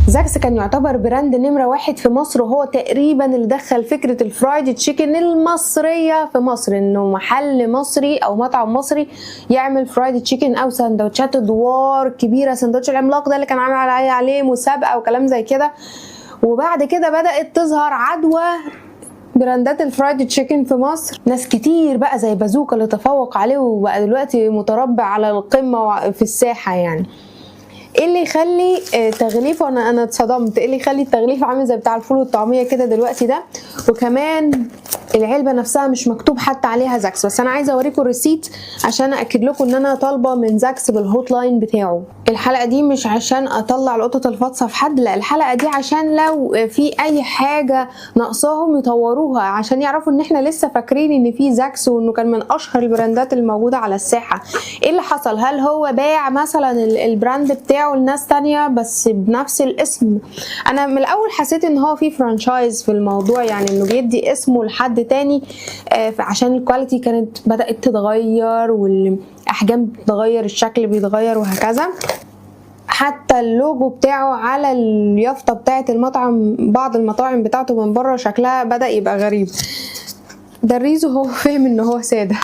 زاكس كان يعتبر brand نمرة 1 في مصر، وهو تقريبا اللي دخل فكرة ال fried chicken المصرية في مصر، انه محل مصري او مطعم مصري يعمل fried chicken او سندوتشات دوار كبيرة، سندوتش العملاق ده اللي كان عامل عليه مسابقة وكلام زي كده. وبعد كده بدأت تظهر عدوى براندات ال fried chicken في مصر، ناس كتير بقى زي بازوكا اللي تفوق عليه وبقى دلوقتي متربع على القمة في الساحة. يعني ايه اللي يخلي تغليفه، انا اتصدمت، ايه اللي يخلي التغليف عامل زي بتاع الفول والطعميه كده دلوقتي ده؟ وكمان العلبة نفسها مش مكتوب حتى عليها زاكس. بس انا عايزه اوريكم ال receipt عشان اكد لكم ان انا طالبه من زاكس بال hotline بتاعه. الحلقة دي مش عشان اطلع القطط الفاطسه في حد، لا، الحلقة دي عشان لو في اي حاجة ناقصاهم يطوروها، عشان يعرفوا ان احنا لسه فاكرين ان في زاكس وانه كان من اشهر البراندات الموجودة على الساحة. ايه اللي حصل؟ هل هو باع مثلا ال brand بتاعه لناس تانية بس بنفس الاسم؟ انا من الاول حسيت ان هو في franchise في الموضوع، يعني انه بيدي اسمه لحد تاني، عشان ال quality كانت بدأت تتغير والاحجام بتتغير، الشكل بيتغير وهكذا. حتى اللوجو بتاعه على اليافطة بتاعة المطعم، بعض المطاعم بتاعته من بره شكلها بدأ يبقى غريب. ده الريزو هو فهم ان هو سادة.